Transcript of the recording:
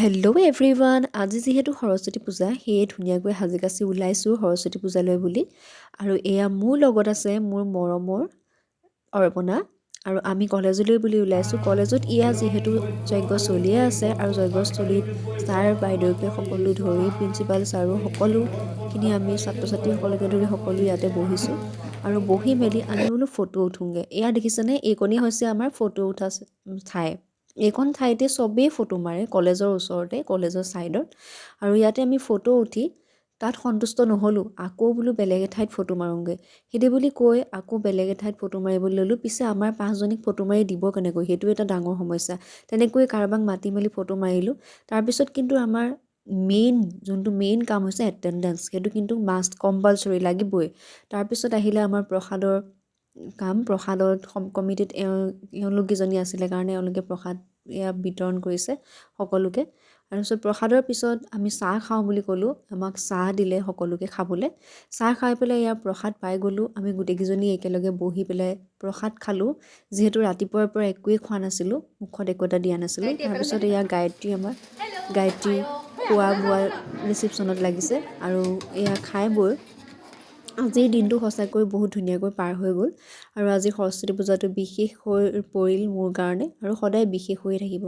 Hello' everyone, আজি যিহেতু সৰস্বতী পূজা, সেয়ে ধুনীয়াকৈ সাজি কাচি ওলাইছোঁ সৰস্বতী পূজালৈ বুলি। আৰু এয়া মোৰ লগত আছে মোৰ মৰমৰ অৰ্পণা আৰু আমি কলেজলৈ বুলি ওলাইছোঁ। কলেজত এয়া যিহেতু যজ্ঞ চলিয়ে আছে আৰু যজ্ঞস্থলীত ছাৰ বাইদেউকে সকলো ধৰি, প্ৰিন্সিপাল ছাৰো, সকলোখিনি আমি ছাত্ৰ ছাত্ৰীসকলকে ধৰি সকলো ইয়াতে বহিছোঁ। আৰু বহি মেলি আমি বোলো ফটো উঠোঁগৈ। এয়া দেখিছেনে? এইকণেই হৈছে আমাৰ ফটো উঠা ঠাই। এইকণ ঠাইতে চবেই ফটো মাৰে, কলেজৰ ওচৰতে, কলেজৰ ছাইডত। আৰু ইয়াতে আমি ফটো উঠি তাত সন্তুষ্ট নহ'লোঁ, আকৌ বোলো বেলেগ এঠাইত ফটো মাৰোঁগৈ। সেইটো বুলি কৈ আকৌ বেলেগ এঠাইত ফটো মাৰিবলৈ ল'লোঁ। পিছে আমাৰ পাঁচজনীক ফটো মাৰি দিব কেনেকৈ, সেইটো এটা ডাঙৰ সমস্যা। তেনেকৈ কাৰোবাক মাতি মেলি ফটো মাৰিলোঁ। তাৰপিছত কিন্তু আমাৰ মেইন যোনটো মেইন কাম হৈছে এটেণ্ডেঞ্চ, সেইটো কিন্তু মাষ্ট, কম্পালচৰি লাগিবই। তাৰপিছত আহিলে আমাৰ প্ৰসাদৰ কাম। প্ৰসাদত কমিটিত এওঁলোককেইজনী আছিলে কাৰণে এওঁলোকে প্ৰসাদ এয়া বিতৰণ কৰিছে সকলোকে। তাৰপিছত প্ৰসাদৰ পিছত আমি চাহ খাওঁ বুলি ক'লোঁ। আমাক চাহ দিলে সকলোকে খাবলৈ। চাহ খাই পেলাই এয়া প্ৰসাদ পাই গ'লোঁ। আমি গোটেইকেইজনী একেলগে বহি পেলাই প্ৰসাদ খালোঁ, যিহেতু ৰাতিপুৱাৰ পৰা একোৱেই খোৱা নাছিলোঁ, মুখত একো এটা দিয়া নাছিলোঁ। তাৰপিছত এয়া গায়ত্ৰী, আমাৰ গায়ত্ৰী খোৱা বোৱা ৰিচিপশ্যনত লাগিছে। আৰু এয়া খাই বৈ আজিৰ দিনটো সঁচাকৈ বহুত ধুনীয়াকৈ পাৰ হৈ গ'ল। আৰু আজি সৰস্বতী পূজাটো বিশেষ হৈ পৰিল মোৰ কাৰণে আৰু সদায় বিশেষ হৈয়ে থাকিব।